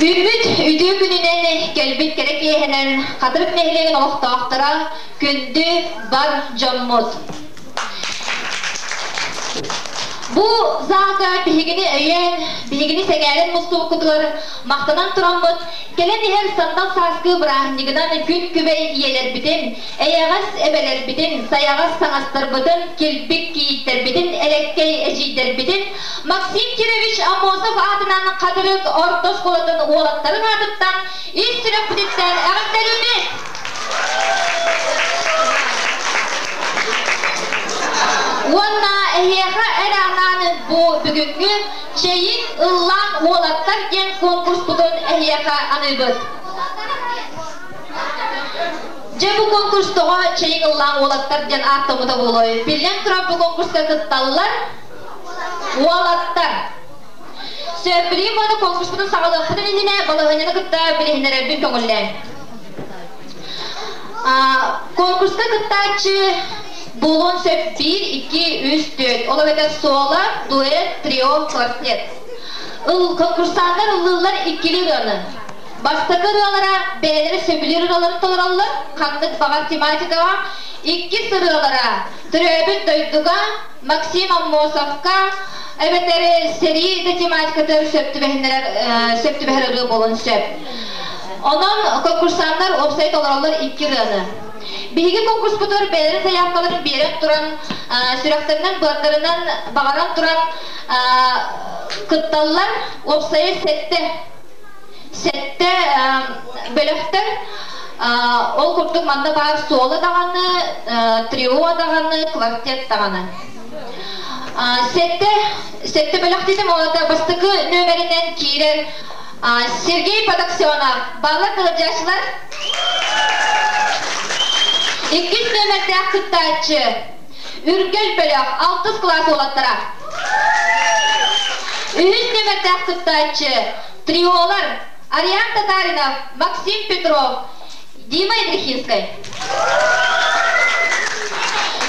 Үүммүт үтүө күнүнэн кэлбит кэрэ киэһэнэн Хатырык нэһилиэгин олохтоохторо күндү бар дьоммут. Бу залга биһигини өйөөн, биһигини сэҥээрэн мустубуккутугар махтанан тураммыт, кэлэн иһэр сандал сааскы бырааһынньыгынан күн күбэй ийэлэрбитин, эйэҕэс эбэлэрбитин, сайаҕас саҥастарбытын, килбик кийииттэрбитин, элэккэй эдьиийдэрбитин Максим Кирович Аммосов аатынан Хатырык орто оскуолатын уолаттарын аатыттан ис сүрэхпититтэн эҕэрдэлиибит! Уонна эһиэхэ эрэ анаан бу бүгүҥҥү Чэйиҥ ыллаан уолаттар диэн конкурспутун эһиэхэ аныыбыт. Дьэ бу конкурс тоҕо Чэйиҥ ыллаан уолаттар диэн ааттаммыта буолуой? Биллэн турар бу конкурска кытталлар уолаттар. Сөп, билигин уонна конкурспутун саҕалыахпытын иннинэ балаһыанньаны кытта билиһиннэрэрбин көҥүллээҥ. Конкурска кыттааччы буолуон сөп биир, икки, үс, түөрт. Ол эбэтэр соло, дуэт, трио, квартет. Ыл, конкурсаннар ыллыыллар иккилии ырыаны. Бастакы ырыалара бэйэлэрэ сөбүлүүр ырыаларын толороллор, ханнык баҕар тематикаҕа. Иккис ырыалара төрөөбүт дойдуга, Максим Аммосовка эбэтэр сэрии да тематикатыгар сөп түбэһиннэрэр сөп түбэһэр ырыа буолуон сөп. Онон конкурсаннар уопсай толороллор икки ырыаны. Биһиги конкурспутугар бэйэлэрин сайаапкаларын биэрэн туран, сүрэхтэринэн, быардарынан баҕаран туран кытталлар. Уопсайа сэттэ сэттэ бөлөхтөр. Ол курдук манна баар соло даҕаны, трио даҕаны, квартет даҕаны. Сэттэ сэттэ бөлөх дедим, ол бастакы нөмеринэн киирэр Сергей Подоксенов, баллар кылдьааччылар. Иккис нөмердээх кыттааччы Үргэл бөлөх, алтыс кылаас уолаттара. Үһүс нөмердээх кыттааччы Триолар Ариан Татаринов, Максим Петров, Дима Ядрихинскай.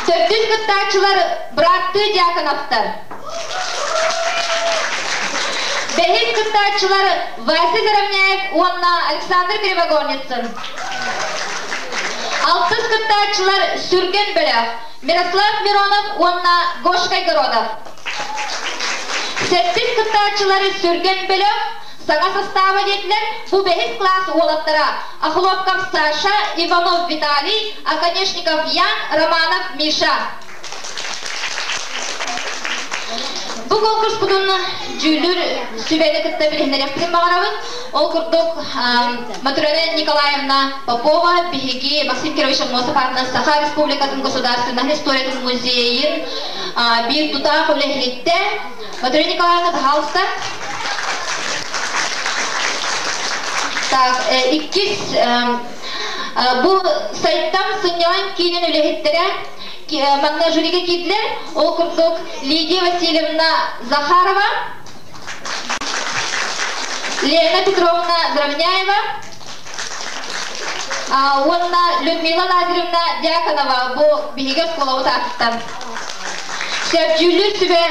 Төрдүс кыттааччылар быраттыы Дьяконовтар. Бэһис кыттааччылар Вася Заровняев уонна Александр Кривогорницын. Алтыс кыттааччылар Сүргэн бөлөх Мирослав Миронов уонна Гош Кайгородов. Сэттис кыттааччылары Сүргэн бөлөх саҥа састааба диэтилэр бу бэһис класс уолаттара Охлопков Саша, Иванов Виталий, Оконешников Ян, Романов Миша. Бу конкурспутун дьүүллүүр сүбэни кытта билиһиннэриэхпитин баҕарабын. Ол курдук Матрена Николаевна Попова биһиги Максим Кирович Аммосов аатынан Саха Республикатын государственнай историятын музейын биир тутаах үлэһиттэ. Матрена Николаевна, пожалуйста. Так, иккис бу сайттан сынньалаҥ киинин үлэһиттэрэ манна жюригэ киирдилэр. Ол курдук Лидия Васильевна Захарова, Лена Петровна Дровняева уонна Людмила Лазаревна Дьяконова бу биһиги оскуолабыт аатыттан. Сөпдьүүллүүр сүбэ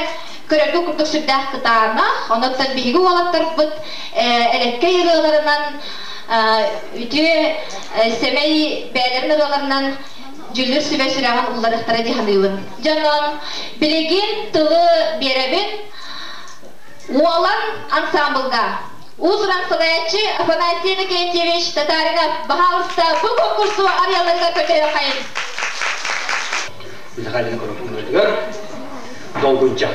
көрөргө курдук сүрдээх кытаанах, онон биһиги уолаттарбыт элэккэй ырыаларынан, үтүө сэмэй бэйэлэрин ырыаларынан дьүүллүүр сүбэ сүрэҕин улларыахтара дии саныыбын. Дьонон билигин тылы биэрэбин Уолан ансамблга. Уус-уран салайааччы Афанасий Иннокентьевич Татаринов, баһаалыста, бу конкурсу арыйалларыгар көрдөһүөххэйин. Михайлина Коропунугар долгунча.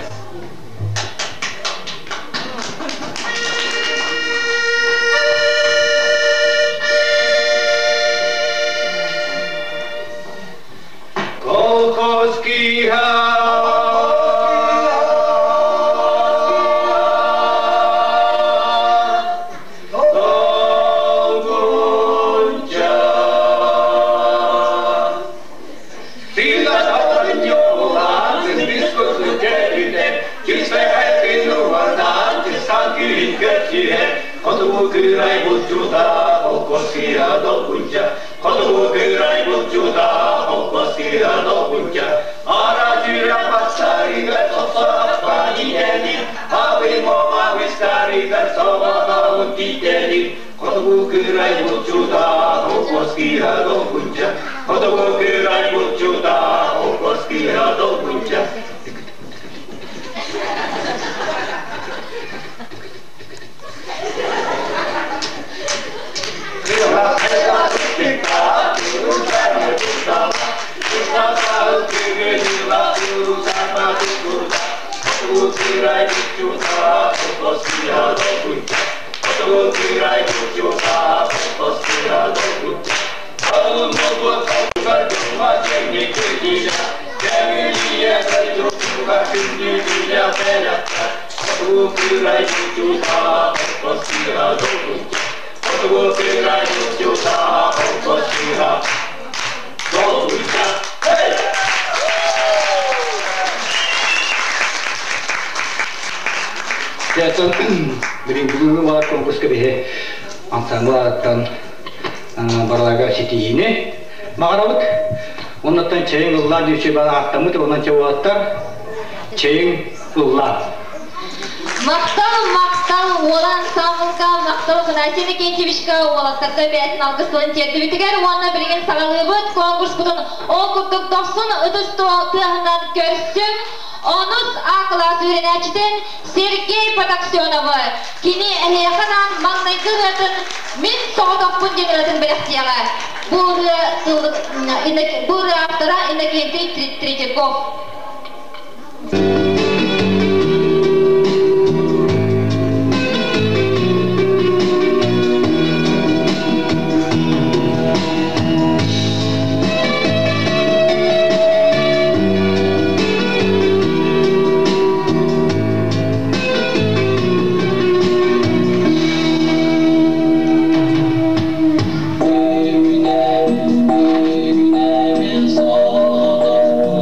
Колхоз кыырай булчута, холкуос кыыһа долгунча. Хотугу кыырай булчута, холкуос кыыһа долгунча. Ара сүрэх батсарыгар сопсо итэли, Абый мома быстарыгар соҕотоҕун тиитэли. Хотугу кыырай булчута, холкуос кыыһа долгунча. Хотугу кыырай булчута, холкуос кыыһа долгунча. Дьэ, билин бүгүҥҥү баар конкурска биһи ансамбл ааттан барыларга ситиһиини баҕарабыт. Оннуттан чэйиҥ ыллаан диэчи ааттаммыт, онон чэ уолаттар чэйиҥ ыллаан. Махтал, махтал уола ансамблга, махтал Афанасий Иннокентьевичка уолаттарга бэйэтин алгыс тылын тиэрдибитигэр уонна билигин саҕалыыбыт конкурспутун ол курдук дохсун ытыс тыаһынан көрсүҥ. Онус А кылаас үөрэнээччитин Сергей Подоксеновы кини эһиэхэ анаан маҥнайгы ырыатын «Мин соҕотохпун» диэн ырыатын бэлэхтиэҕэ. Бу ырыа, бу ырыа автора Иннокентий Третьяков. Күнэ, күнэ, мен соҕотохпун.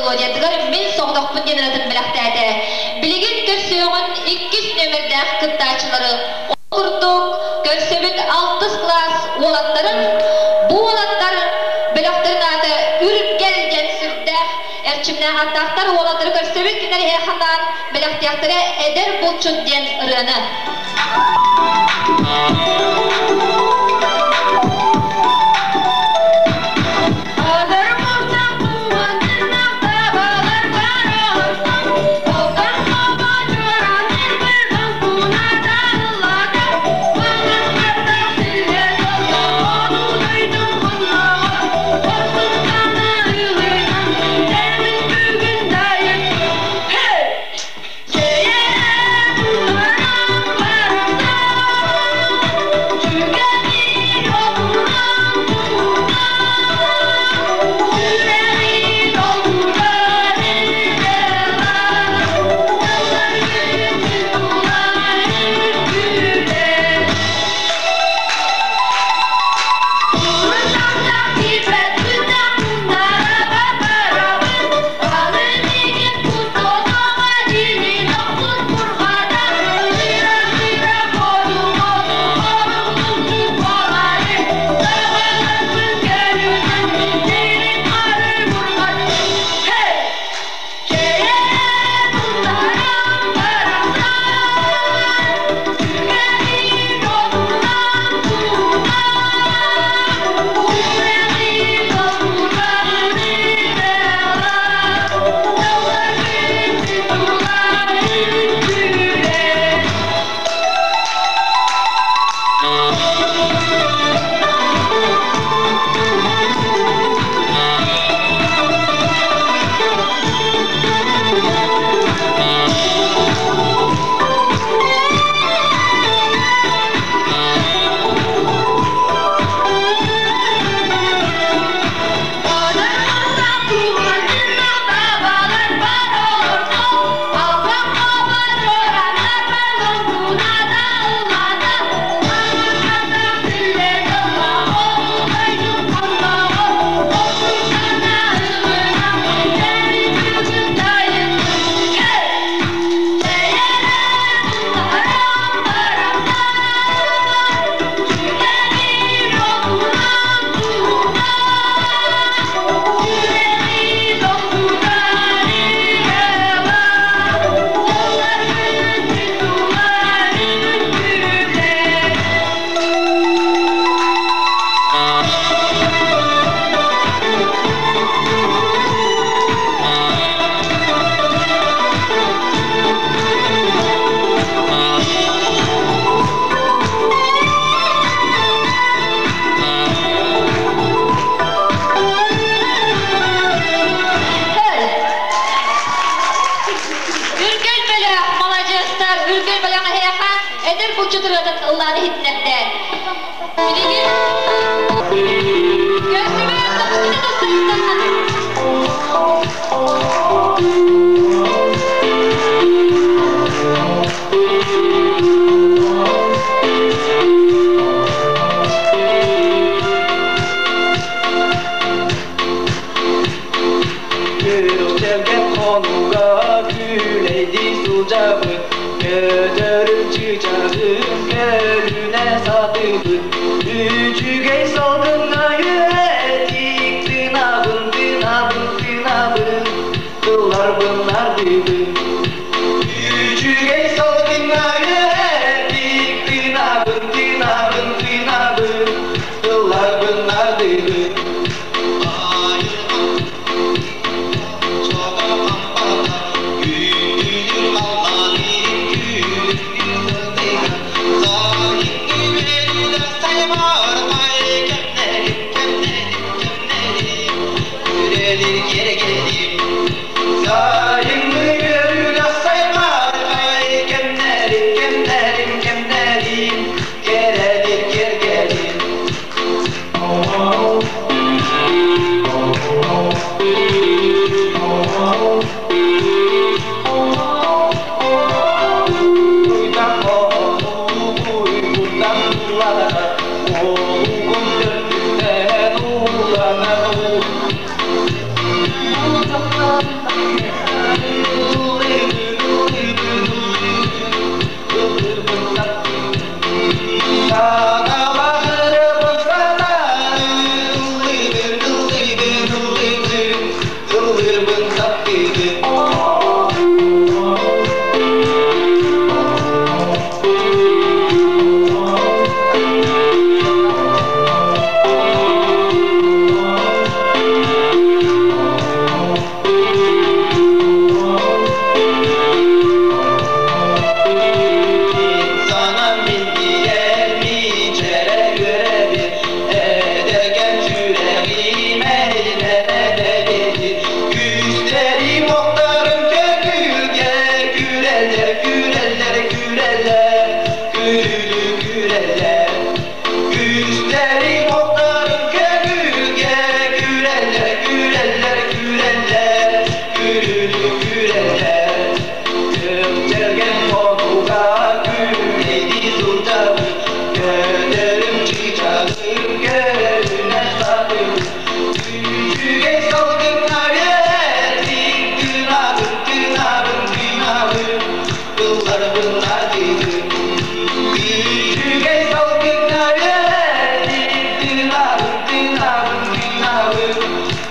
мелодиятыгар Мин соҕотохпун диэн ырыатын бэлэхтээтэ. Билигин көрсүөҕүн иккис нүөмэрдээх кыттааччылары ол курдук көрсөбүт алтыс кылаас уолаттарын. Бу уолаттар бөлөхтөрүн аата Үргэл диэн сүрдээх эрчимнээх аттаахтар. Уолаттары көрсөбүт, кинилэр эһиэхэ бэлэхтиэхтэрэ Эдэр булчут диэн ырыаны. Үргэл бөлөх, маладьыастар, үргэл бөлөх эһиэхэ эдэр булчут ырыатын ыллаан иһитиннэрдэ. Билигин көрсүбүт тохсунньу тустаахтан Күрүлгэ хонуга күлэйдии сылдьабыт, Көтөрүм чыычааҕым көлүнэ сатыыбыт. Үчүгэй салгыҥҥа үөрэтик тыынабын, тыынабын, тыынабын, тылларбын нардыыбын. Үчүгэй салгыҥҥа үөрэтик тыынабын, тыынабын, тыынабын, тылларбын нардыыбын. Sayın gönül saymar ay kemnerim kemnerim kemnerim gerelir gergelim. Таптыыбын, таптыыбын. Sana min diyer mi çere göredir Ederken yüreğime eğlenebilir Güçlerim oklarım gönülge Güreller, güreller, güreller Gürülü güreller Güçlerim oklarım gönülge Güreller, güreller, güreller Gürülü güreller Gökçergen konuğa güleydi sultanı Göderim çiçeğim gönlüne sarı Küçüge salgınlar yerdi Günahım, günahım, günahım Yıllar bunlar dedim Küçüge salgınlar yerdi Günahım, günahım, günahım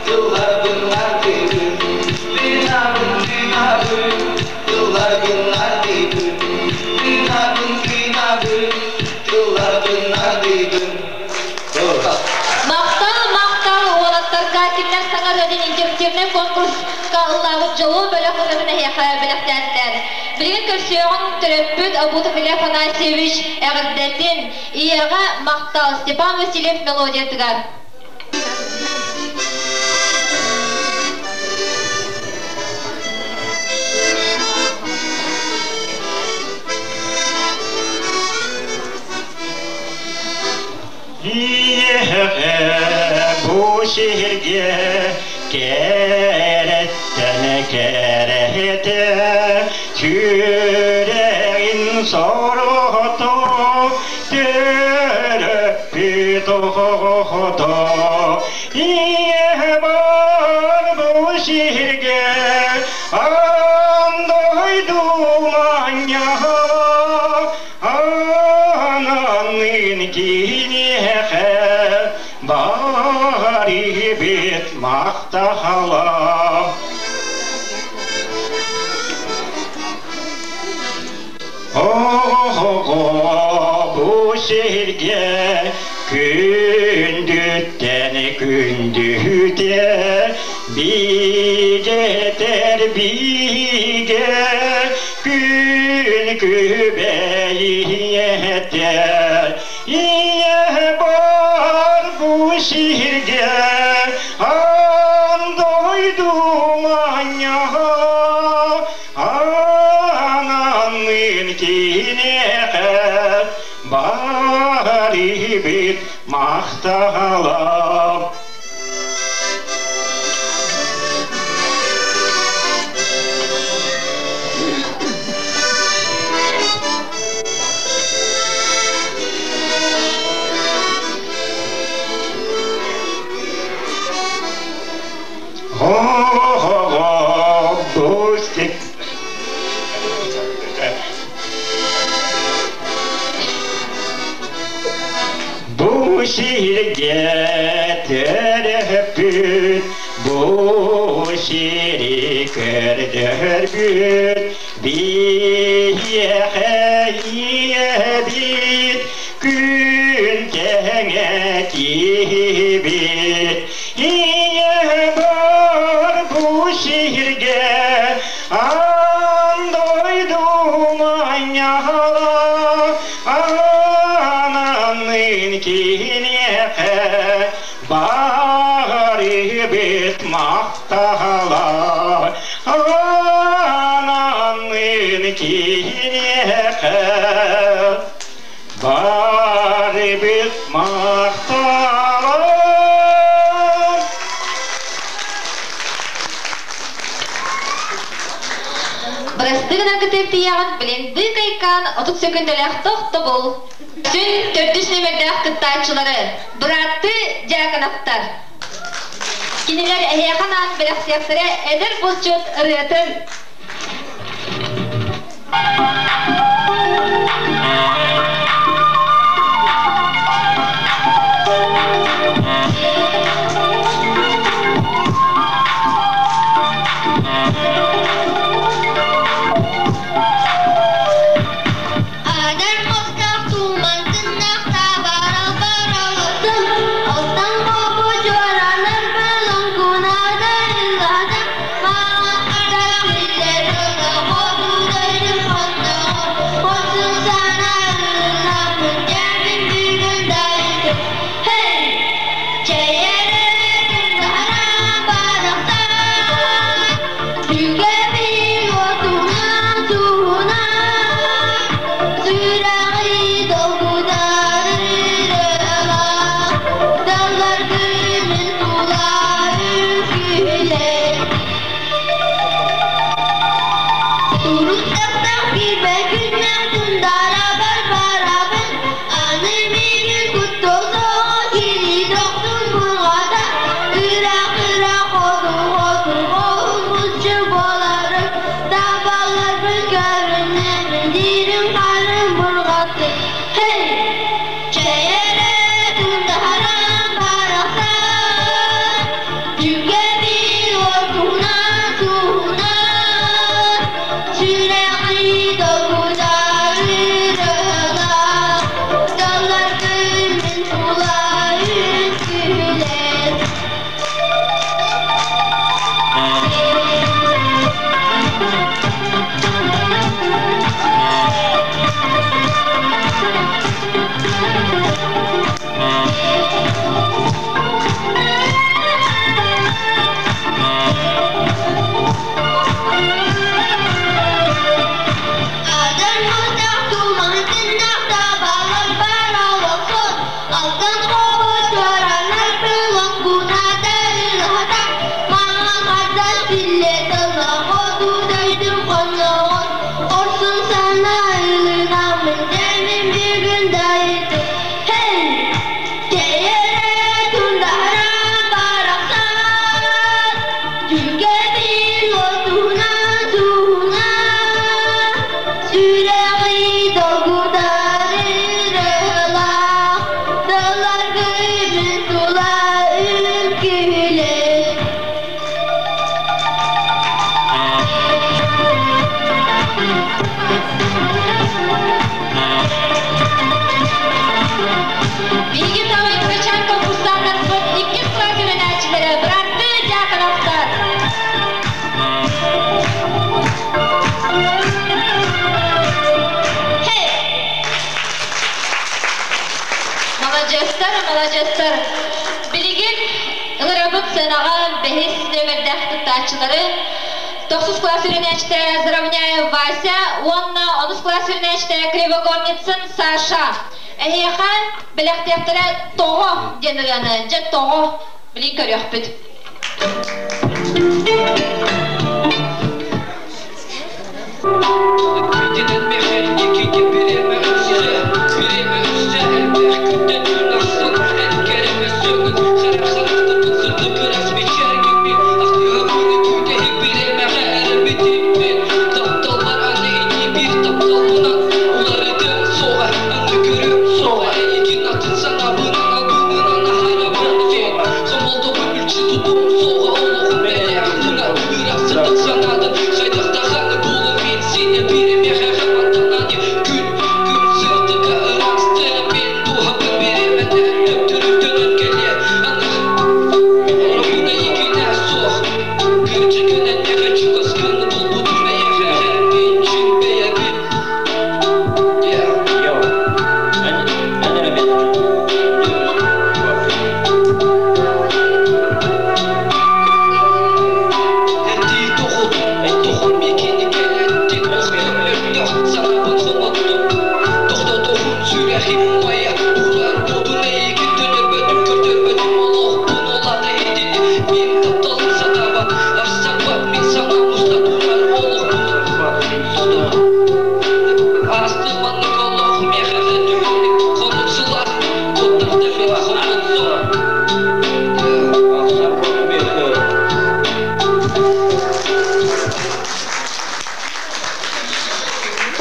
Yıllar bunlar dedim Günahım, günahım Yıllar bunlar dedim Günahım, günahım Yıllar bunlar dedim. Махтал, махтал уолаттарга кинилэр саҥа ырыатын интерактивнай конкурска ыллаабыт дьолу бөлөх ырыатын эһиэхэ бэлэхтээтилэр. Билигин көрсүөҕүҥ төрөппүт Абутов Илья Афанасьевич эҕэрдэтин Ийэҕэ махтал Степан Васильев мелодиятыгар. Ийэҕэ бу сиргэ кэрэттэн кэрэтэ сүрэҕин сорото төрөппүт оҕото ийэ бар бу сиргэ аан дойду манньаҕа Ананын киниэхэ барибит махтахала. Оҕо бу сиргэ күндүттэн күндүтэ бигэтэр бигэ күн күбэйиэтэ ийэ бар бу сиргэ аан дойду манньаҕа ананын киниэхэ барибит махтала. Бу сиргэ төрөппүт, бу сири көрдөрбүт, биһиэхэ ийэбит, күн тэҥэ киһибит. Ийэ бар бу сиргэ аан дойду манньаҕала ананын киниэхэ барыбыт махтала ананын киниэхэ барыбыт махтала. Бырастыы гынан кытыыртыйаҕын билиндыы кайкаан 30 сөкүндэлээх тохтобул. Сүн төрдүс нүөмэрдээх кыттааччылары бырааттыы Дьяконовтар. Кинилэр эһиэхэ анаан бэлэхсиэхтэрэ эдэр булчут ырыатын. Хоту дойдум хонноҕор Хорсун санаа ылынаммын Дэмин бүгүн дайдым. Hey! Тэйэрэ тундара барахсан Түлкэбин отунан суһунан Сүрэҕи долгутар ырыалаах Тылларгын тула үҥкүүлэт. Биһиги саамай кырачаан конкурсаннарбыт иккис кылаас үөрэнээччилэрэ бырааттыы Дьяконовтар. Hey! Маладьыастар, маладьыастар. Билигин ыҥырабыт сыанаҕа бэһис нүөмэрдээх кыттааччылары тохсус кылаас үөрэнээччитэ Заровняев Вася уонна онус кылаас үөрэнээччитэ Кривогорницын Саша. Эһиэхэ бэлэхтиэхтэрэ тоҕо диэн ырыаны, дьэ тоҕо билин көрүөхпүт.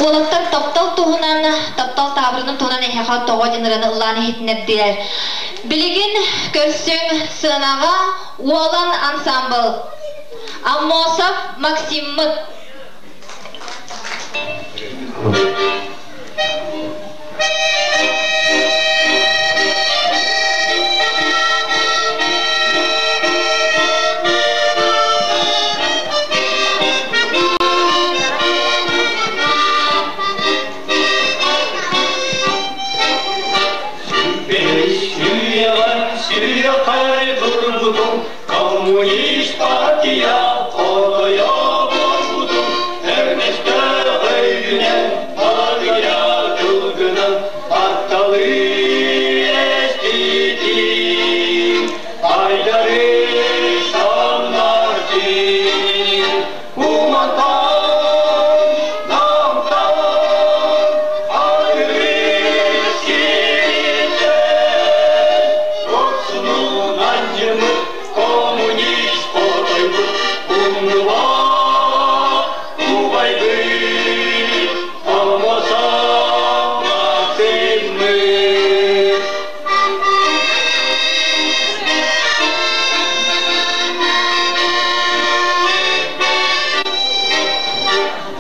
Уолаттар таптал туһунан, таптал таабырынын туһунан эһиэхэ тоҕо диэн ырыаны ыллаан иһитиннэрдилэр. Билигин көрсүҥ сыанаҕа Уолан ансамбл. Аммосов Максиммыт. Коммунист партия хотойо буолбутум, Эрнестээх өйүнэн партия тылгынан атталы эститим, айдары самнартым, Умантан, намтан, аргыс сирден, Хорсунун анньымыт, коммунист хотойбут, умнубат убайбыт, Аммосов Максиммыт.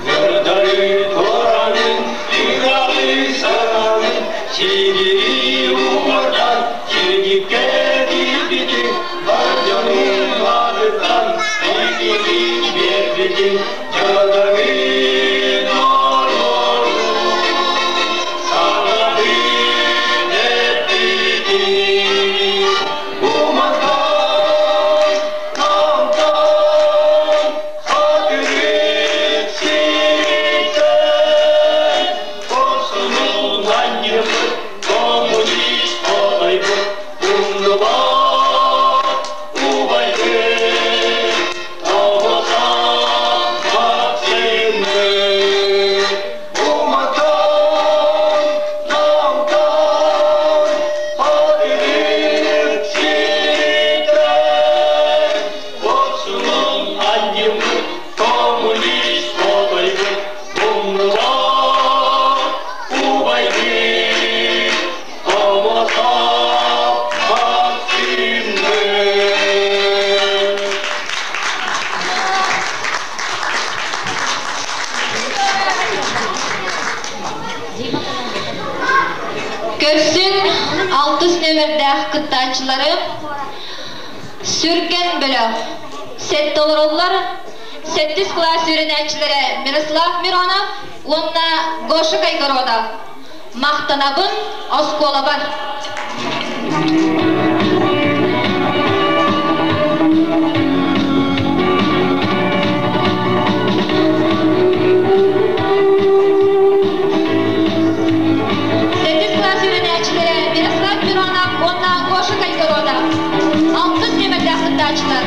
Нырдары туранын, ыраҕы саранын, сигири уҥуордан, сирдиккэ киирбитин, бар дьонун аатыттан эйигин биэрбитин, дьадаҥы норуотун санатын эппитин. Умантан, намтан, хатырык сиртэн, хорсунун анньыммыт, коммунист хотойбут, умнубат убайбыт, Томосов нүөмэрдээх кыттааччылары Сүргэн бөлөх сэттэ олороллор. Сэттис кылаас үөрэнээччилэрэ Мирослав Миронов уонна Гоша Кайгородов. Махтанабын оскуолабар. Сэттис кылаас үөрэнээччилэрэ Мирослав Миронов уонна Гоша Кайгородов. Алтыс нүөмэрдээх кыттааччылар.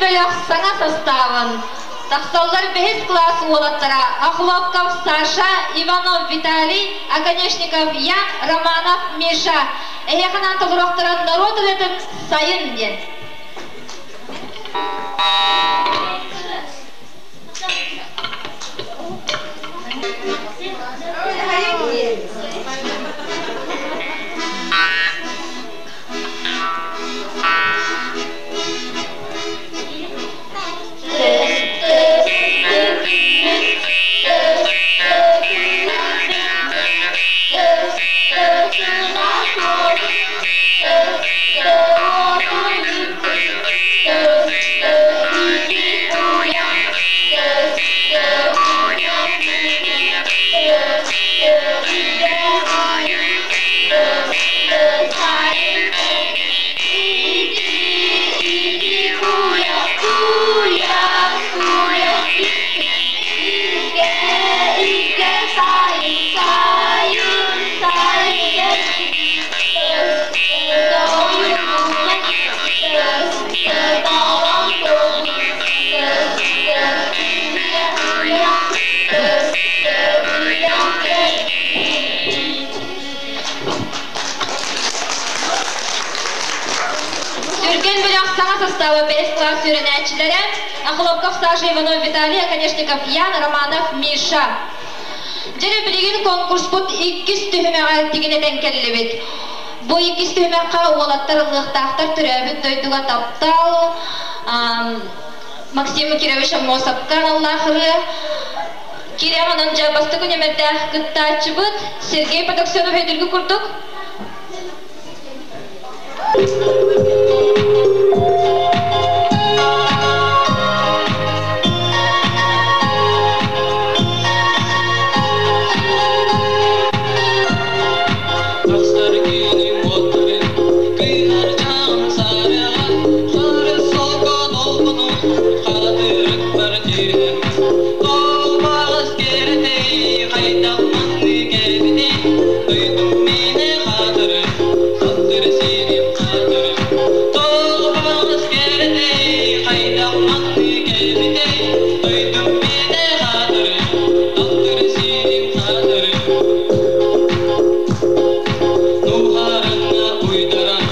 Бөлөх саҥа составын тахсаллар бэһис класс уолаттара Охлопков Саша, Иванов Виталий, Оконешников Ян, Романов Миша. Эһиэхэнэн толоруохтара норуот ырыатын сайын диэн. Түргэн бөлөх саҥа састааба бэс класс үөрэнээччилэрэ Охлопков Саша, Иванов Виталий, Оконешников Ян, Романов Миша. Дьэ билигин конкурспут иккис түһүмэҕэр тигинэтэн кэллибит. Бу иккис түһүмэххэ уолаттар ыллыахтаахтар төрөөбүт дойдуга таптал, Максим Кирович Аммосовка аналлаах ырыа. Кириэҕинэн дьэ бастакы нүөмэрдээх кыттааччыбыт Сергей Подоксенов өйдүргү курдук. Тахсар күнүм уоттарын, кыыһар сарыҕа, хары солко долгуну, хатырыктар түһэр. Тоҕ кэрэтей, хайдах манны кэлбитей, дойдум миэнэ хатыры, таптыр сирим хатыры. Тоҕ кэрэтей, хайдах манны кэлбитей, дойдум миэнэ хатыры, таптыр сирим хатыры. Нухарына уйдаран,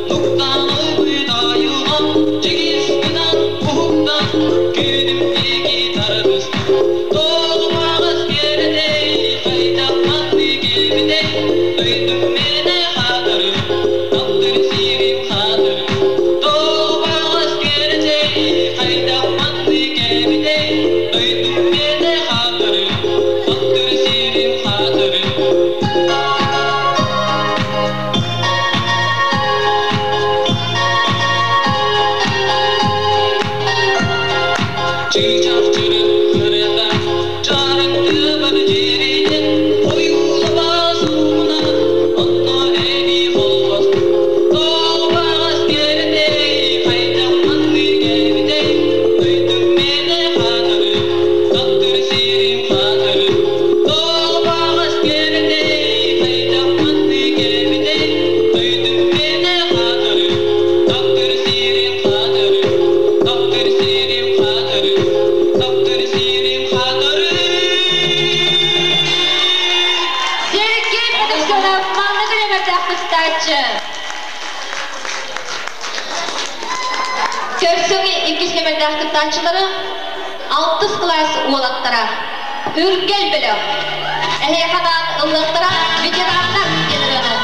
нуктан ылбыт айылҕам, чигис гынан уһуктан, күнүм диэки тардыстым. Тоҕ баҕас кэрэтей, хайдах манны кэлбитэй, дойдум миэнэ хатыры, таптыр сирим хатыры. Тоҕ баҕас кэрэтей, хайдах манны кэлбитэй, дойдум миэнэ хатыры, таптыр сирим хатыры. Чыычаах чырып ырыата, чаарыҥ тыабар дьиэрэйдэн, ойуулабаас ууна, онно эбии холбостум. Тоҕ баҕас кэрэтэй, хайдах манны кэлбитэй, дойдум миэнэ хатыры, таптыр сирим хатыры. Тоҕ баҕас кэрэтэй, хайдах манны кэлбитэй, дойдум миэнэ хатыры, таптыр сирим хатыры, таптыр сирим хатыры, таптыр сирим хатыры. Сергей Подоксенов маннык нүөмэрдээх кыттааччы. Көрсүҥ иккис нүөмэрдээх кыттааччылары алтыс кылаас уолаттара. Үргэл бөлөх. Эһиэхэ анаан ыллыахтара ветераннар диэн ырыаны.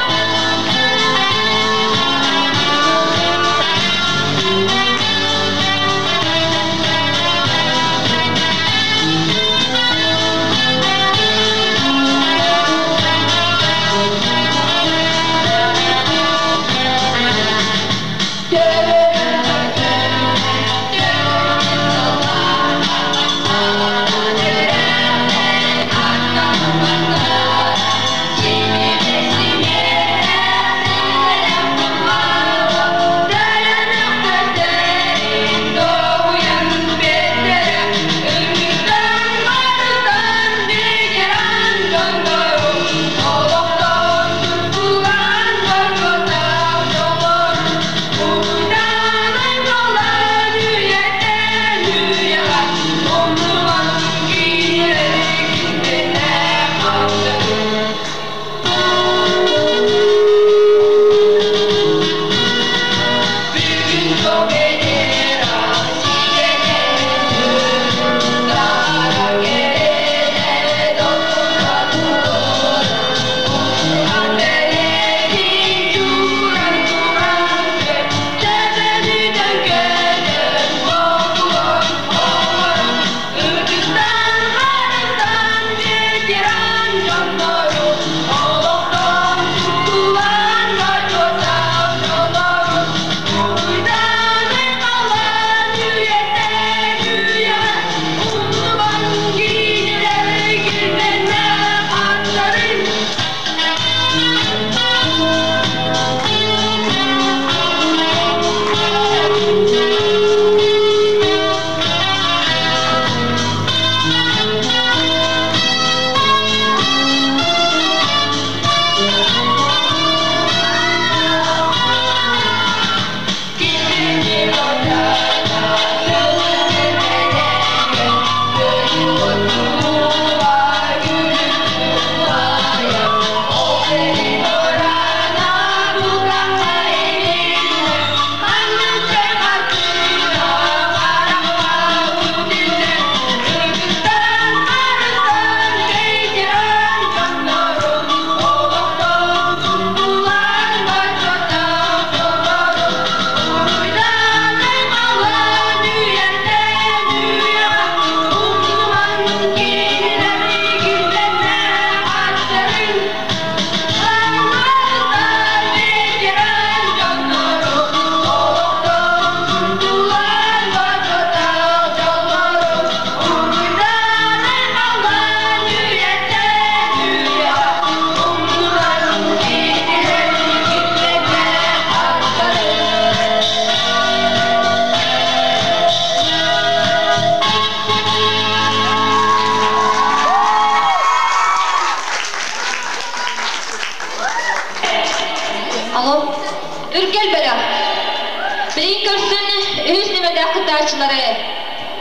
кыттааччылары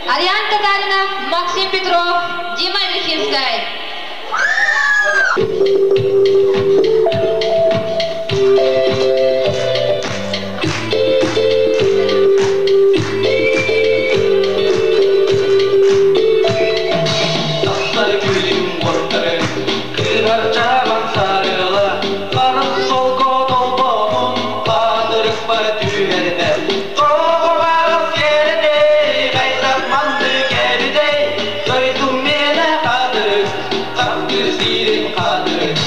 Ариан Татаринов, Максим Петров, Дима Лихинскай. Тахсар күлүм уоттары, кыырар чаҕан сарыала, харыс солко толбонун хаатырыкпар түһэрдэ. Тоҕо баҕас кэрэтей, хайдах маннык эбитэй, дойдум миэнэ хатырык, таптыыр сирим хатырык.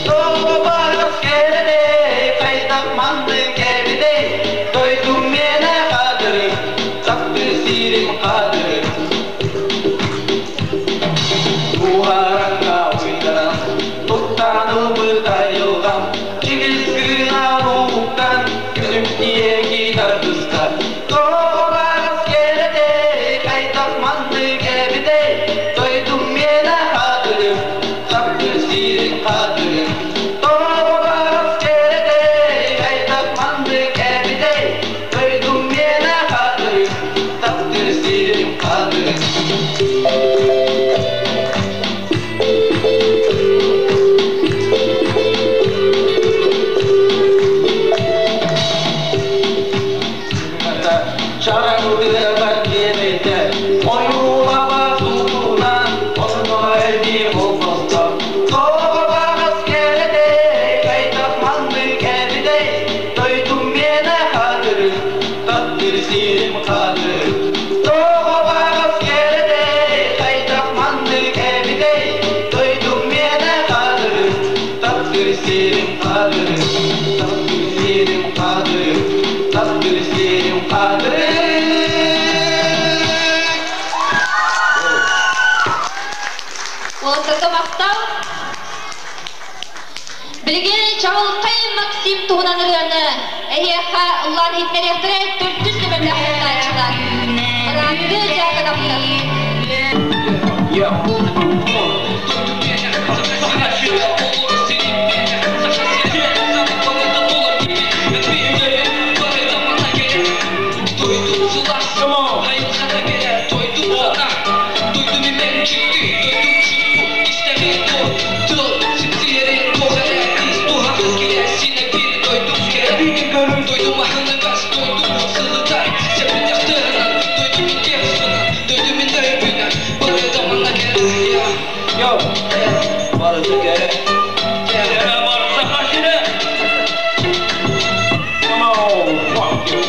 Тоҕо баҕас кэрэтей, хайдах маннык эбитэй, дойдум миэнэ хатырык, таптыыр сирим хатырык. Уһаракка уйдаран, туттан ылбыт айылҕам, чигис гынан уһуктан, күнүм диэки тардыста. Тоҕо баҕас кэрэтей, хайдах маннык эбитэй, дойдум миэнэ хатырым, таптыыр сирим хатырым. Тоҕо баҕас кэрэтей, хайдах маннык эбитэй, дойдум миэнэ хатырым, таптыыр сирим хатырым. Чараҥ диэбитэ, ойуулаба сутунан, онно эрдии холбосто. Тоҕо баҕас кэрэтей, хайдах маннык эбитэй, дойдум миэнэ хатырын, таптыыр сирим хатырын. Тоҕо баҕас кэрэтей, хайдах маннык эбитэй, дойдум миэнэ хатырын, таптыыр сирим хатырын, таптыыр сирим хатырын, таптыыр сирим хатырын. Уолаттарга махтал. Билигин Чаҕылхай Максим туһунан ырыаны эһиэхэ ыллаан иһитиннэриэхтэрэ төрдүс нүөмэрдээх кыттааччылар. Ыраатты дьааканаптар. Yo, барыта кэрэ. Кэрэ барса хашыра. Come on, fuck you.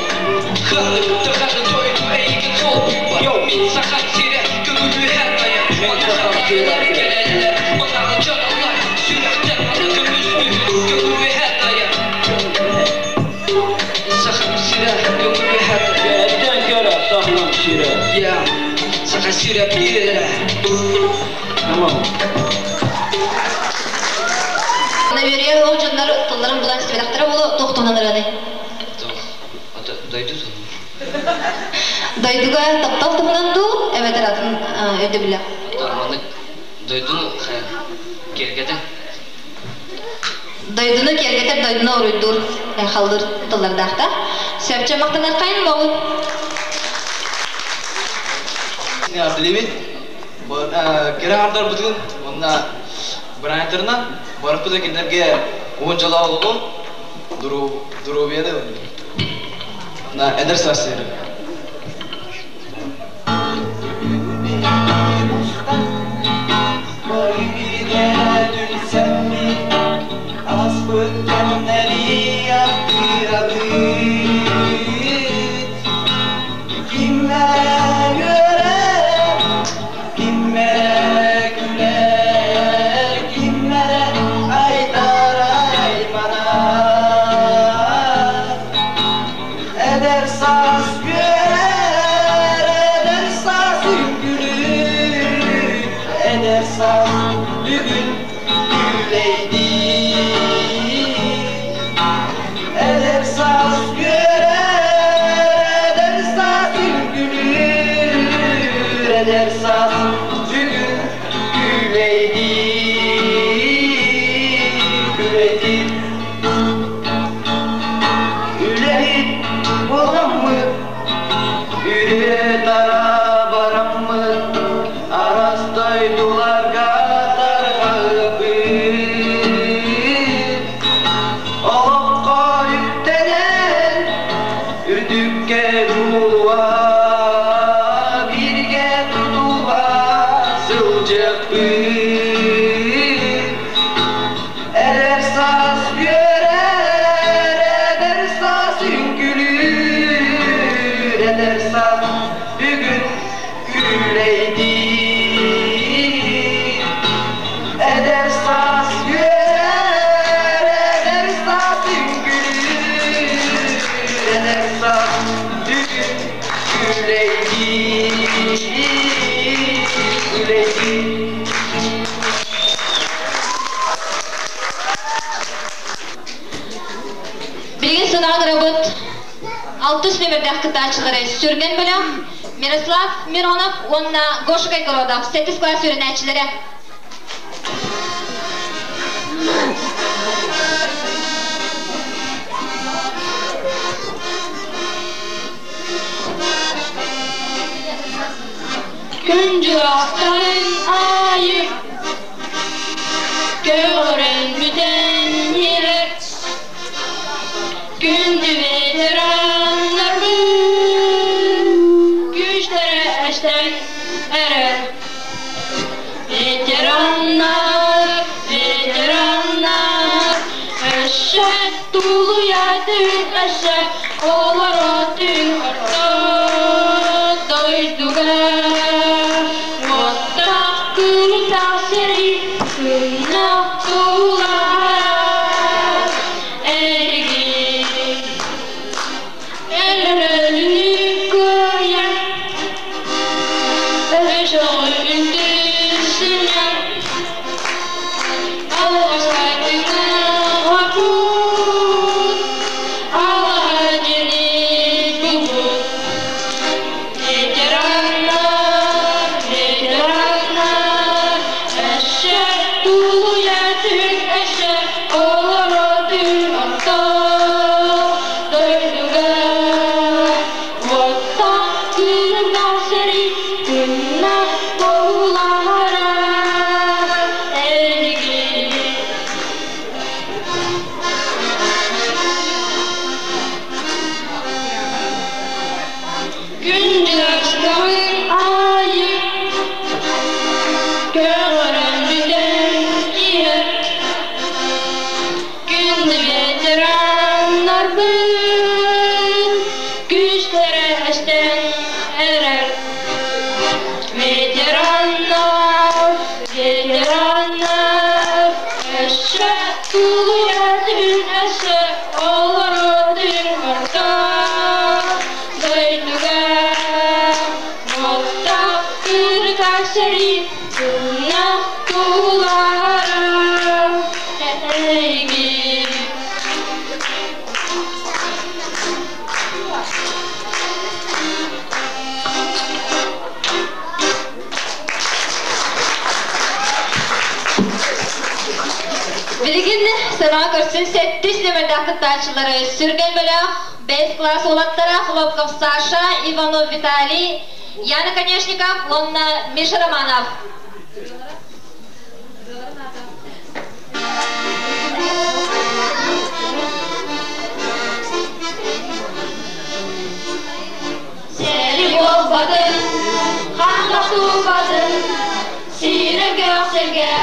Yo, Кэрэттэн кэрэ сахам сирэ. Come on. Наверное, ол дьоннор тылларын булан истибэтэхтэрэ буолуо, туох туһунан ырыаны? Дойду Дойдуга таптал туһунан дуу, эбэтэр атын өйдөбүлэ? Дойдуну киэргэтэн. Дойдуну киэргэтэр, дойдуну уруйдуур, халлыр тыллардаахта. Сөпчө мактанар хайын могут. Билибит, кэрэ аҥардарбытын уонна бырайдарынан барыппыт кинилэргэ уон дьолоох олоҕу, доруобуйаны уонна эдэр саас сиэри. Аспыт кэмнэри аттырабыт Киммэрэ үөрэр, киммэрэ күлэр, киммэрэ айтар айманар. Эдэр саас үөрэр, эдэр саас үҥкүлүүр, эдэр саас бүгүн күлэйдиир. Эдэр саас үөрэр, эдэр саас үҥкүлүүр, эдэр саас бүгүн күлэйдиир, күлэйдиир. Үлэһит буоламмыт, үрүө нөмердээх кыттааччылары Сүргэн бөлөх, Мирослав Миронов уонна Гоша Кайгородов, сэттис кылаас үөрэнээччилэрэ. Күн дьылахтарын аайы көҕөрөн бүтэн иһэр Күндү ветераннарбыт күүстэрэ эстэн эрэр. Ветераннар, ветераннар, өссө тулуйа түн өссө олоро түн орто дойдуга. Уоттаах кыыллаах сэрии кыннах тулаһар эргин. Өлөрөлүнү кыайан, өсөҕү үндүсүнэн, алҕаскайтыҥаҕаппыт, алаһа дьиэни булбут. Ветераннар, ветераннар, өссө тулуйа түн, өссө олоро түн орто дойдуга. Уоттаах кыырдаах сэрии тыыннаах буолара эһиги. Күн дьыластаҕын аайы көҕөрөн бүтэн иһэр. Күндү ветераннарбыт күүстэрэ эстэн эрэр. Ветераннар, ветераннар, өссө тулуйа түн, өссө олоро түн орто дойдуга. Уоттаах кырыктаах сэрии тыыннаах тулара эйигин. Билигин саҥа көрсүн сэттис нөмердээх кыттааччылары Сүргэн бөлөх, бэс класс уолаттара Хлопков Саша, Иванов Виталий, Яна Конечников уонна Миша Романов. Сэри буолбатын, ханна туубатын, сирэ көхсөргө,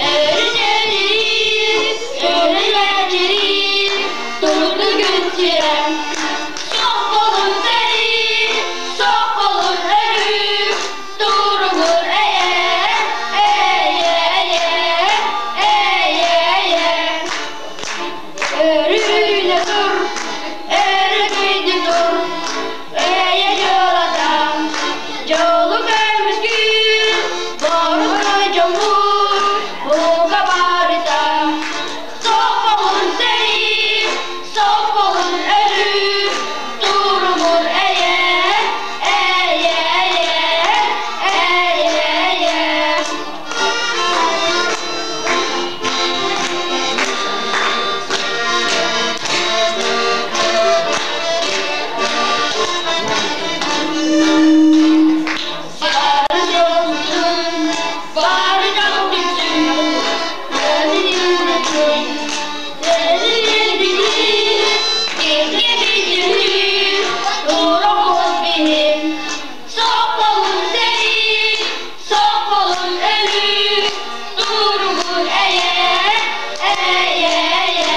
өрүтэлиир, өрүлэчириир, турду күн сирэ. Соколун сэрии, соколун өрүү, туругур эйэ, эйэ, эйэ, эйэ, эйэ. Өрүүнэ тур, өрүкүйдү тур, эйэ дьыалата, дьолу көмүскүүр, борука дьоммут, бука барыта. Соколун сэрии, соколун өрүү, туругур эйэ, эйэ, эйэ, эйэ, эйэ. Бары дьолбутун, бары дьолбутун, өзүнүн өзүнүн киһи туругун биһин. Соколун сэрии, соколун өлүү, туругун эйэ, эйэ, эйэ,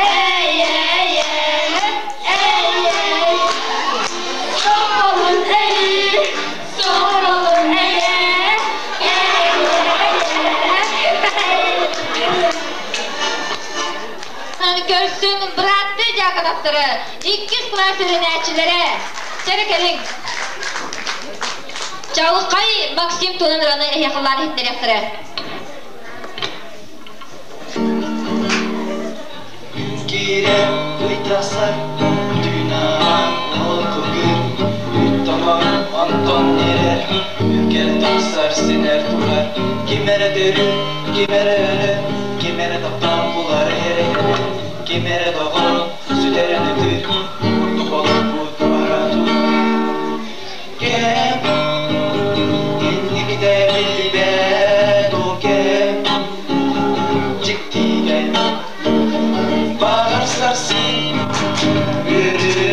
эйэ, эйэ, эйэ. Соколун өлүү, соколун эйэ, эйэ, эйэ. Көрсүн бырааттыы Дьяконовтары, иккис кылаас үөрэнээччилэрэ. Чэрэ кэлиҥ. Чаҕылхай Максим туһунан ыраны эһиэхэлаан иһитиннэриэхтэрэ. Күн киирэр, ый тахсар, түүн Ол кылгыр үт томор онтон нерер Үргэл тахсар синэр турар Ким эрэ төрүүр, ким эрэ өлөр Ким эрэ таптаан булар эрэйдэнэр Ким эрэ доҕорун сүтэрэн ытыыр Курдук олорбут бара турар Кэм инникитэ биллибэт ол кэм дьиктигэ Баҕар сарсын үөрүө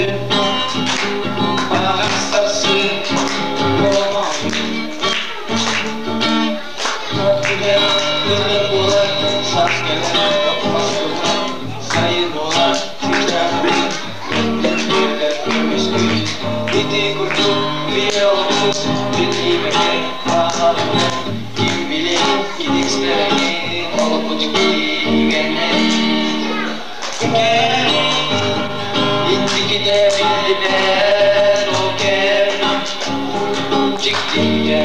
баҕар сарсын Кыһын буолар, саас кэлэр, от-мас турар, сайын буолар, чыычаахпын үөрэр көмүскүүр. Ити курдук биир олус биллибэккэ ааһаллар. Ким билиэй, кидикстэрэҥин олохпут дьиктигэнэй. Кэм инникитэ биллибэт ол кэм дьиктигэ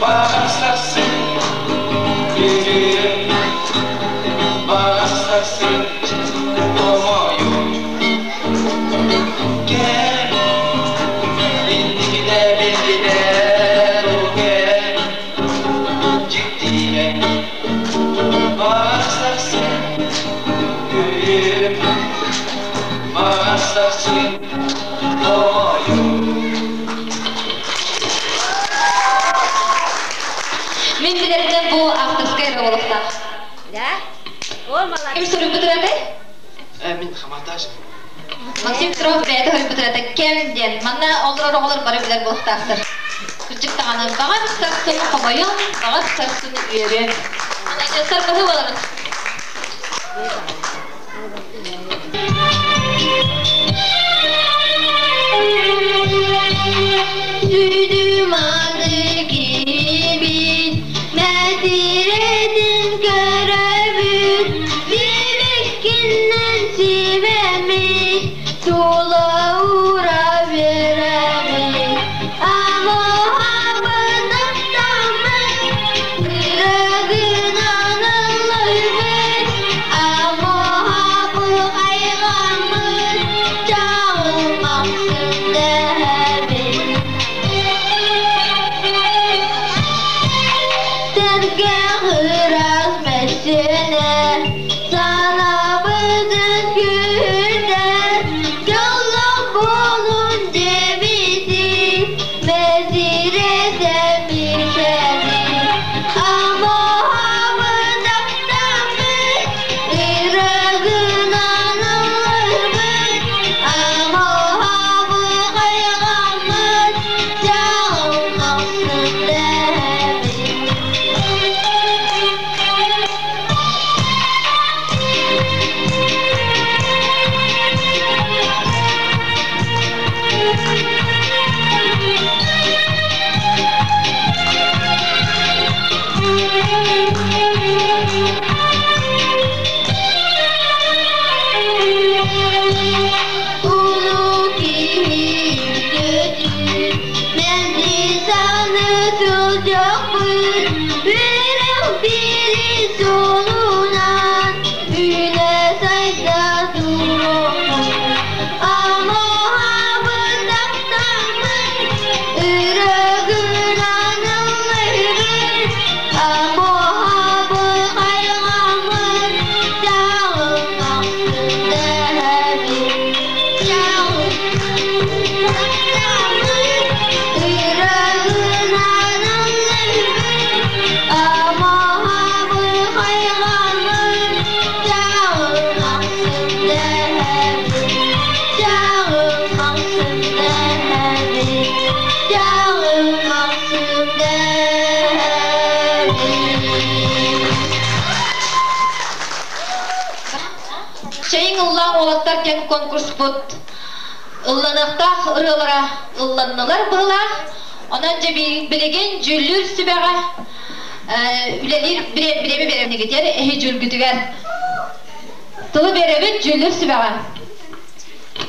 Баҕар сарсын үөрүөм, баҕар сарсын хомойуом. Кэм инникитэ биллибэт ол кэм дьиктигэ Баҕар сарсын үөрүөм, баҕар сарсын хомойуом. Мин билэринэн бу авторскай эрэ буолуохтаах. Да? О, молодец. Ким суруйбут ырыатай? Мин хаматаш. Максим Петров бэйэтэ суруйбут ырыата «Кэм» диэн. Манна олорор оҕолор бары билэр буолуохтаахтар. Кырдьык даҕаны, баҕар сарсын хомойуом, баҕар сарсын үөрүөм. Маладьыастар быһыы буолабыт. Сүдү-маны киирбит, мэтириэтин көрөбүт, сибиккинэн сибэммит, тула уура биэрэбит. Амоһабын аттаммыт, ырыгынан ыллыыбыт, Амоһабы хайҕаммыт, чаҕыл махсым дэһэбит. Сэргэх ыраас мэссиэнэ, санаабытын күүһүрдэр, дьоллоох буолун диэбитин, мэтириэтэ миэхэни. Амоһабын аптаммыт, ырыгынан ыллырбыт, Амоһабы хайҕаммыт, дьаҕыл махсым дэһэбит. Улуу киһи үтүөтүн мэлдьи саныы сылдьыахпыт, үөрэх биэрии суолунан үүнэ-сайда туруохпут. Амоһабыт таптаммыт, ырыгынан ыллыыбыт, Амоһабы хайҕаммыт, дьаҕыл махсым дэһэбит. Дьаҕыл таптаммыт, ырыгынан ыллыыбыт, Амоһабы хайҕаммыт, дьаҕыл махсым дэһэбит. Дьаҕыл махсым дэһэбит. Дьаҕыл махсым дэһэбит. Чэйиҥ ыллаах уолаттар диэн конкурспут ылланыахтаах ырыалара ылланнылар быһыылаах. Онон дьэ билигин дьүүллүүр сүбэҕэ үлэлиир бириэмэ биэрэмнигитигэр эһи дьүүлгүтүгэр тылы биэрэбит дьүүллүүр сүбэҕэ.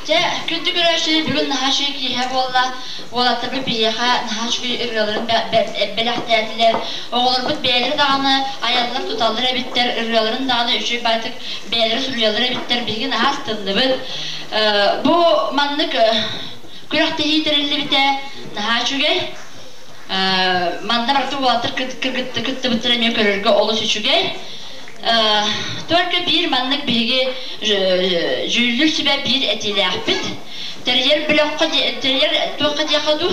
Дьэ, күндү көрөөччүлэр, бүгүн наһаа үчүгэй киэһэ буолла. Уолаттарбыт биһиэхэ наһаа үчүгэй ырыаларын бэлэхтээтилэр. Оҕолорбут бэйэлэрэ даҕаны айаллар-туталлар эбиттэр, ырыаларын даҕаны үчүгэй баҕайытык бэйэлэрэ суруйаллар эбиттэр. Биһиги наһаа астынныбыт. Бу маннык күрэхтэһии тэриллибитэ наһаа үчүгэй. Манна барыта уолаттар кыттыбыттара эмиэ көрөргө олус үчүгэй. Только биир маннык биһиги дьүүллүүр сүбэ биир этиилээхпит. Тэрийэр бөлөххө тэрийэр туохха диэххэ дуу?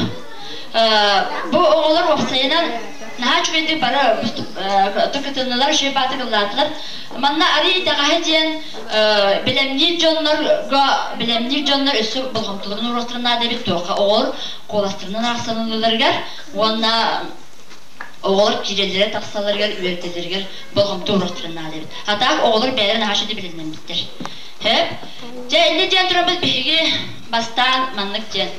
Бу оҕолор уопсайынан наһаа үчүгэйдик бары кытыннылар, үчүгэй баатык ыллаатылар. Манна арый итэҕэһэ диэн бэлэмниир дьоннорго бэлэмниир дьоннор өссө болҕомтолорун ууруохтарын наада эбит туохха оҕолор куоластарынан аахсаналларыгар уонна оҕолор киирэллэрэ тахсалларыгар үөрэтэллэригэр болҕомто ууруохтарын наада эбит. А так оҕолор бэйэлэрэ наһаа үчүгэй билиннэммиттэр. Сөп. Дьэ, инньэ диэн турабыт биһиги бастаан маннык диэн.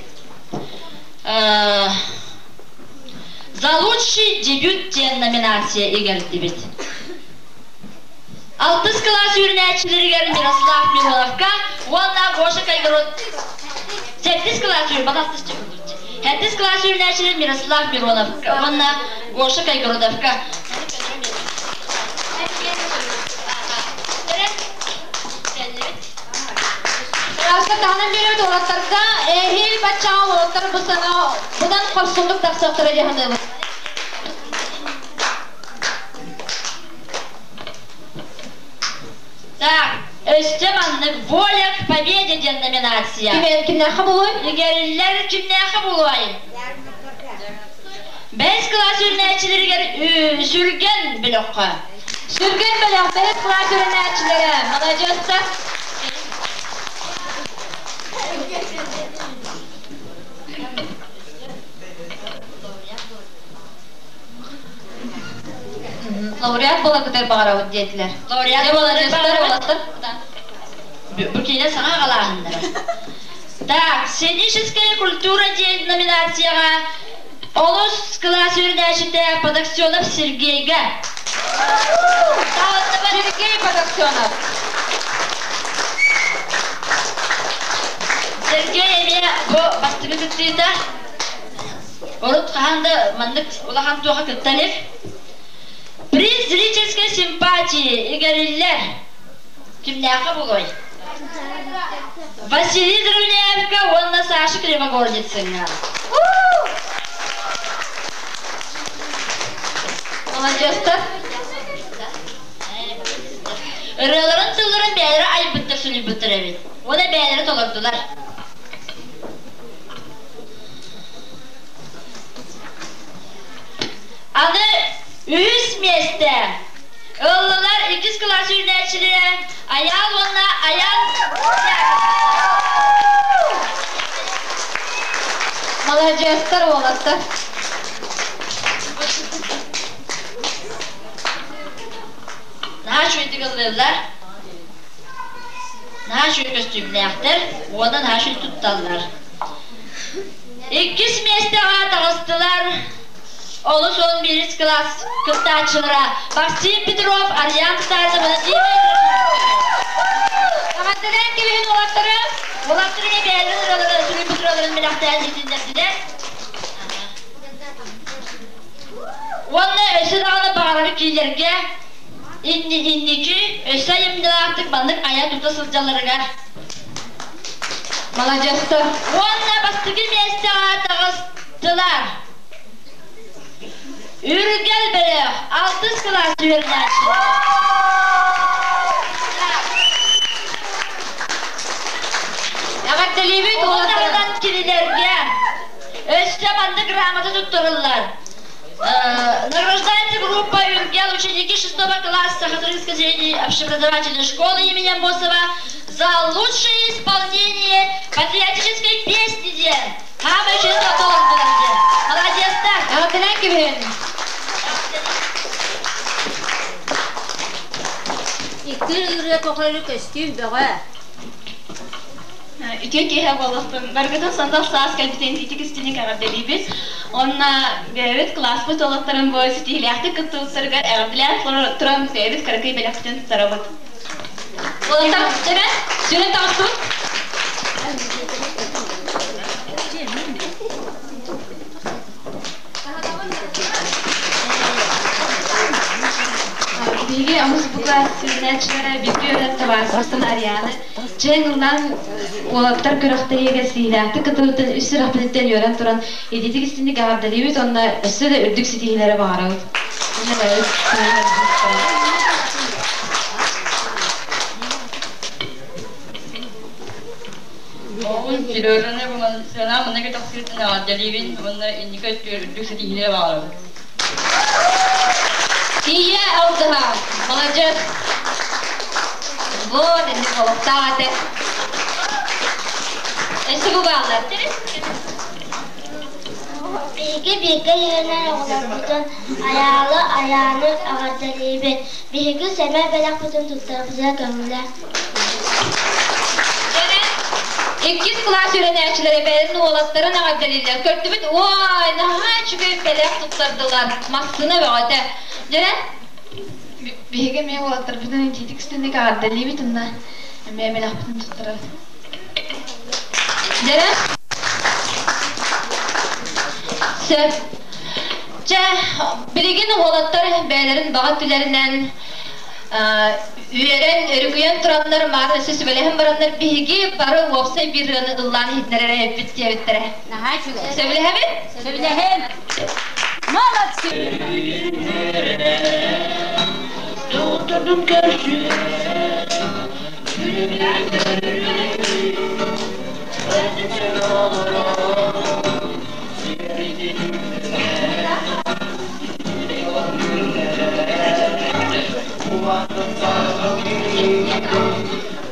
За лучший дебют диэн номинация иҥэрдибит. Алтыс кылаас үөрэнээччилэригэр Мирослав Мироновка уонна Гоша Кайгород Сэттис кылаас үөрэнээччилэригэр Сэттис кылаас үөрэнээччилэр Мирослав Мироновка уонна Гоша Кайгородовка Кылааска таһынан биэрэбит уолаттарга эһиил баччаҕа уолаттар бу саҥа быдан хорсуннук тахсыахтара дии саныыбын. Так, өссө маннык «Воля к победе» диэн номинация. Кимнээххэ буолуой? Игэриллэр кимнээххэ буолуой? Бэс кылаас үөрэнээччилэригэр Сүргэн бөлөххө. Сүргэн бөлөх бэһис кылаас үөрэнээччилэрэ маладьыастар. Лауреат буоларгытыгар баҕарабыт диэтилэр. Лауреат маладьыастар уолаттар. Бу киинэ саҥа аҕалааһыннара. Так, сценическая культура диэн номинацияҕа олус кылаас үөрэнээччитэ Подоксенов Сергейга. Сергей Подоксенов. Сергей эмиэ бу бастакы кыттыыта. Урут хаһан да маннык улахан туоха кытта илик. Приз зрительской симпатии игэриллэр. Кимнээхэ буолуой? Василий Дровняевка уонна Саша Кривогорницыҥҥа. Маладьыастар. Ырыаларын тылларын бэйэлэрэ айбыттар, суруйбуттар эбит. Уонна бэйэлэрэ толордулар. Аны үһүс миэстэ ыллылар иккис кылаас үүнээччилэрэ Айаал уонна Айаан Маладьыастар уолаттар. Наһаа үчүгэйдик ыллыыллар. Наһаа үчүгэй көстүүмнээхтэр уонна наһаа үчүгэй тутталлар. Иккис миэстэҕэ таҕыстылар олус он биирис кылаас кыттааччылара Максим Петров, Ариан Стасов, Владимир Эҕэрдэлээн кэбиһин уолаттары! Уолаттарга бэйэлэрин ырыаларын, суруйбут ырыаларын бэлэхтээн иһитиннэрдилэр. Уонна өссө даҕаны баҕарары киилэргэ инники өссө айымньылаахтык маннык айа-тута сылдьалларыгар Маладьыастар. Уонна бастакы миэстэҕэ таҕыстылар. Үргэл бөлөх алтыс кылаас үөрэнээччилэрэ. Эҕэрдэлиибит уолаттарынан кинилэргэ өссө маннык грамота туттарыллар. Награждается группа «Үргэл» ученики 6 класса Сахатыринской средней общеобразовательной школы имени Амосова за лучшее исполнение патриотической песни диэн. Хаамай чувство толордулар диэн. Молодецтар! Эҕэрдэлээн кэбиһин! Икки ырыа тухары көстүүм бөҕө. Үтүө киэһэ буолуохтун. Барыгытын сандал саас кэлбитин итик истиник эҕэрдэлиибит. Уонна бэйэбит кылааспыт уолаттарын бу ситиһиилээхтик кыттыбыттарыгар эҕэрдэлээн туран бэйэбит кыракый бэлэхпитин туттарабыт. Уолаттар, дьэ, сүрүн таҕыстыбыт. кылаас үөрэнээччилэрэ бииргэ үөрэнэр табаарыспытын Арианы дьиэҥ ыллаан уолаттар күрэхтэһиигэ ситиһиилээхтик кыттыбытын үс сүрэхпититтэн үөрэн туран итиитик истиҥник эҕэрдэлиибит уонна өссө да үрдүк ситиһиилэри баҕарабыт. Оҕобун Сережаны сыанаҕа маннык тахсыытын эҕэрдэлиибин уонна инники өттүгэр үрдүк ситиһиилэри баҕарабын. Ийэ алгыһа, молодец! Вот, инник олохтоох этэ. Өссө бу бааллар. Биһиги бииргэ үөрэнэр оҕолорбутун Айаалы Айааны эҕэрдэлиибит. Биһиги сэмэй бэлэхпитин туттарбытыгар көҥүлэ. Иккис кылаас үөрэнээччилэрэ бэйэлэрин уолаттарын эҕэрдэлииллэр. Көрдүбүт, уой, наһаа үчүгэй бэлэх туттардылар. Массыына бөҕөтө. Дьэ, Биһиги эмиэ уолаттарбытын итиитик истинник эҕэрдэлиибит уонна эмиэ бэлэхпитин туттарабыт. Дьэ, сөп. Чэ, билигин уолаттар бэйэлэрин баҕа өттүлэринэн үөрэн, өрүкүйэн тураннар, маарын өссө сүбэлэһэн бараннар биһиги бары уопсай биир ырыаны ыллаан иһитиннэрэр эбиппит диэбиттэрэ. Наһаа үчүгэй. Сөбүлэһэбит? Сөбүлэһэн. Молодцы! Доҕоттордум көрсүө,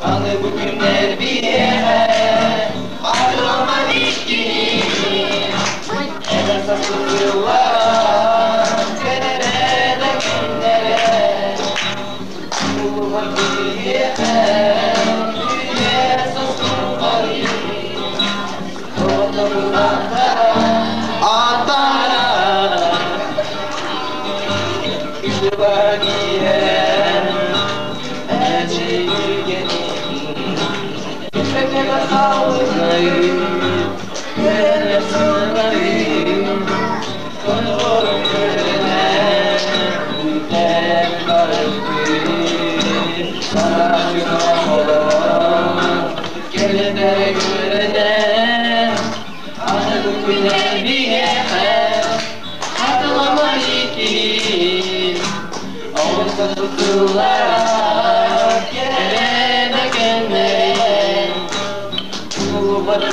Аны бу күннэр биһиэхэ хатыламмат иккини эдэр сыллар кэрэ күннэрэ улуһан биһиэхэ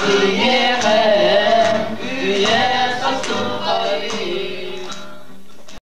үйэ